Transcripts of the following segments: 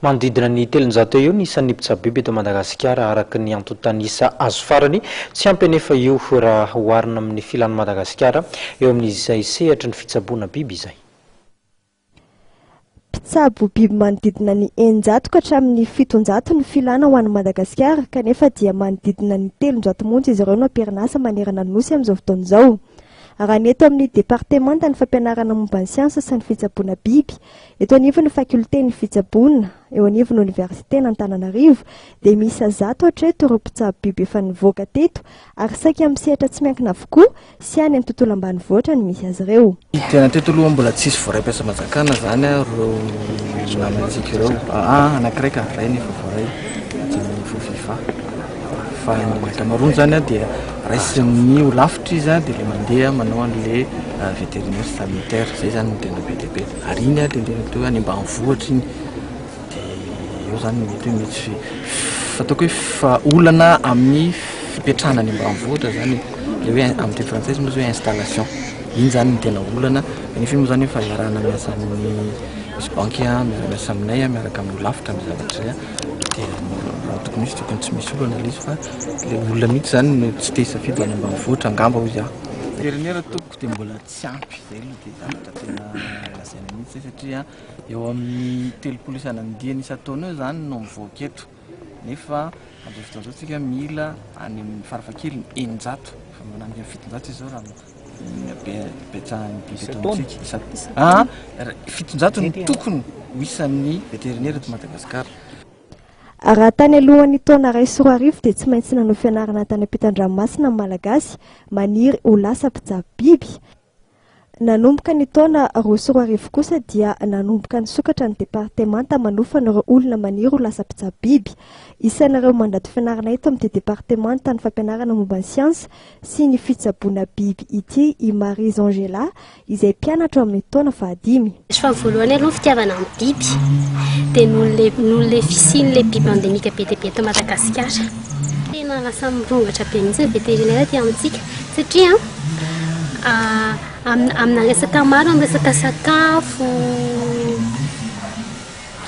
Manodidina ny 300 eo eo ny isan'ny mpitsabo biby eto Madagasikara araka ny antontan'isa azo farany. Tsy ampy anefa io raha oharina amin'ny filan'i Madagasikara eo amin'izay sehatry ny fitsaboana biby izay. Mpitsabo biby manodidina ny 600 ka hatramin'ny 700 no filana ho an'i Madagasikara kanefa dia manodidina ny 300 monja izy ireo no am-perinasa manerana ny Nosy amin'izao fotoana izao. Raha ny eto amin'ny departemantan'ny fampianarana momba ny siansa sy ny fitsaboana biby eto anivon'ny fakiolten'ny fitsaboana eo anivon'ny oniversiten'Antananarivo dia miisa 100 hatreto ireo mpitsabo biby efa nivoaka teto ary saika amin'ny sehatra tsy miankina avokoa sy any amin'ny tontolo ambanivohitra no misy azy ireo. Tena teto aloha mbola tsisy voaray mpiasam-panjakana izany ireo namantsika ireo. Aa anankiray ka, iray no efa voaray aty amin'ny FOFIFA. Fa ny ankamaroany izany dia raisin'ny holafitra izy dia ilay mandeha manao an'ilay vétérinaire sanitaire. Izay izany no tena be dia be. Ary iny dia tena mety hoe any ambanivohitra iny. Dia eo izany no mety hoe misy ataoko hoe fa olana amin'ny fipetrahana any ambanivohitra izany e. Ilay hoe amin'ny teny frantsay izy moa izany hoe installation. Iny izany no tena olana. Kanefa iny moa izany efa iarahana miasa amin'ny misy banky miara-miasa aminay miaraka amin'ny holafitra amin'ny zavatra izay. Dia raha tokony hisy tokony tsy misy olana ilay izy fa ilay olona mihitsy izany no tsy te hisafidy any ambanivohitra angamba hoy aho. Vétérinaire tompoko dia mbola tsy ampy izay aloha dia zavatra tena lazaina mihitsy izay satria eo amin'ny 30 isan'andiany isan-taona eo izany no mivoaka eto nefa amin'izao fotoana izao tsika mila any amin'ny farafahakeliny 600 efa mananika ny 700 izao raha ny habetsahan'ny biby eto amintsika isan- ah, 700 no tokony ho isan'ny vétérinaire eto Madagasikara. Raha tany alohan'ny taona 2001 dia tsy maintsy nanao fianarana tany ampitan-dranomasina ny Malagasy maniry ho lasa mpitsabo biby. Nanomboka ny taona 2002 kosa dia nanomboka nisokatra ny departemanta manofana ireo olona maniry ho lasa mpitsabo biby. Isan'ireo mandrato fianarana eto amin'ity departemantan'ny fampianarana momba ny siansa sy ny fitsaboana biby ity i Marie Angela izay mpianatra ao amin'ny taona fahadimy. Fa ny voalohany aloha ny fitiavana ny biby dia noho ilay noho ilay fisian'ilay biby endémique be dia be eto Madagasikara. Tena lasa mirongatra be mihitsy ny vétérinaire aty amintsika satria amina resaka maro, amin'ny resaka sakafo,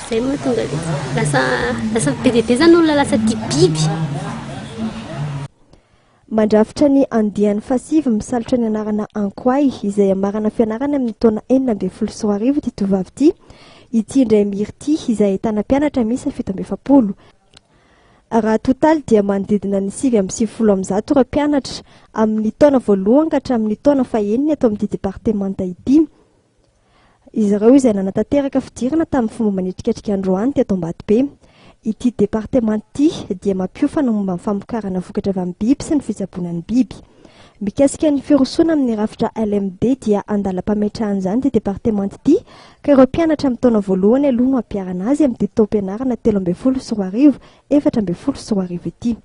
izay no mahatonga ilay izy. Lasa lasa be dia be izany ny olona lasa tia biby. Mandrafitra ny andiany fahasivy misalotra ny anarana Ankoay izay hamarana fianarana amin'ny taona 2016 ity tovovavy ity. Ity indray miry ity izay ahitana mpianatra miisa 47. Raha totaly dia manodidina ny 199 ireo mpianatra amin'ny taona voalohany ka hatramin'ny taona fahenina eto amin'ity departemanta ity. Izy ireo izay nanatanteraka fidirana tamin'ny fomba manetriketrika androany teto Ambatobe. Ity departemanta ity dia mampiofana momba ny famokarana vokatra avy amin'ny biby sy ny fitsaboana ny biby. Mikasika ny firosoana amin'ny rafitra LMD dia andalam-pametrahana izany ity departemanta ity ka ireo mpianatra amin'ny taona voalohany aloha no hampiharana azy amin'ity taom-pianarana 2013 2014 ity.